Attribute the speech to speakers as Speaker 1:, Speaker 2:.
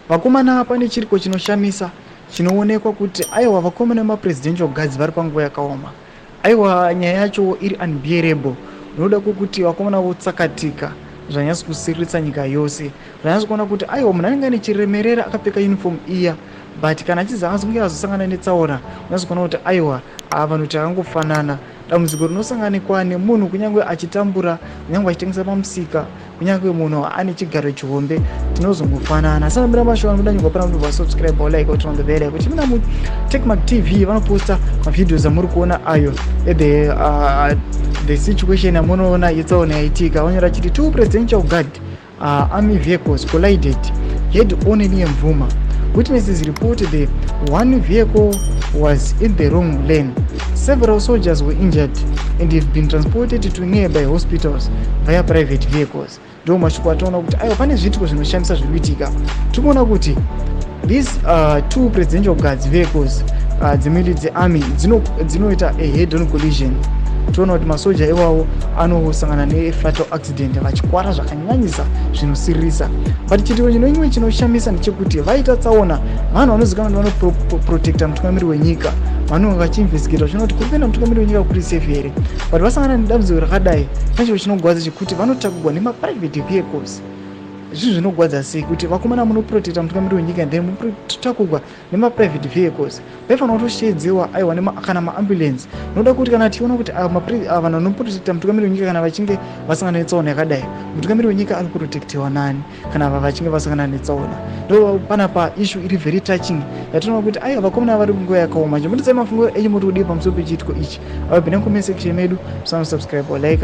Speaker 1: Vakomana, pane chiriko chinoshamisa chinoonekwa kuti aiwa, vakomana vemapresidential guards vari panguva yakaoma. Aiwa, nyaya yacho iri unbearable nokuda kwekuti vakomana votsakatika zvanyatso kusiririsa nyika yose. Zvanyatso kuona kuti aiwa, munhu anenge ane chiremerera akapfeka uniform iya, but kana achizange azosangana netsaona, unonyatso kuona kuti aiwa, ava vanhu takangofanana. Dambudziko rinosanganikwa nemunhu, kunyange achitambura, kunyange achitengesa pamusika, kunyange munhu ane chigaro chihombe, tinozongofanana. Asi anambira mashoko anoda nyika pana kuti vasubscribe or like or turn on the bell kuti mina muTechmark TV vanoposta mavideos amuri kuona ayo. The situation yamunoona yetsaona yaitika, vanyora chiti two presidential guard army vehicles collided head on near Mvuma. Witnesses report the one vehicle was in the wrong lane. Several soldiers were injured and have been transported to nearby hospitals via private vehicles. Ndo mashoko ataona kuti aiwa, pane zviitiko zvinoshamisa zviri kuitika. Tiri kuona kuti these two presidential guards vehicles dzimiri dzearmy dzinoita a head on collision. Toona kuti masoja iwawo anosangana nefatal accident vachikwara zvakanyanyisa zvinosiririsa. But chiitiko chino imwe chinoshamisa ndechekuti vaita tsaona, vanhu vanozikanwa kuti vanoprotecta mutungamiri wenyika, vanonga vachiinvestigata vachiona kuti kuri kuenda mutungamiri wenyika kuri safe here, but vasangana nedambudziko rakadai, pane chiro chinogwadza chekuti vanotakugwa nemaprivate vehicles. Zvinhu zvinogwadza sei kuti vakomana munoprotecta mutungamiri wenyika and then munotakugwa nemaprivate vehicles? Vaifanira kutoshedziwa aiwa kana maambulance, noda kuti kana tichiona kuti vanhu vanoprotecta mutungamiri wenyika kana vachinge vasangana netsaona yakadai, mutungamiri wenyika ari kuprotectiwa nani kana vachinge vasangana netsaona? Ndo panapa issue iri very touching yatinoona kuti aiwa, vakomana vari munguva yakaoma. Chimbotidzai mafungo enyu, muri kudii pamusoro pechiitiko ichi? Avapinda mucomment section medu, musanosubscribe or like.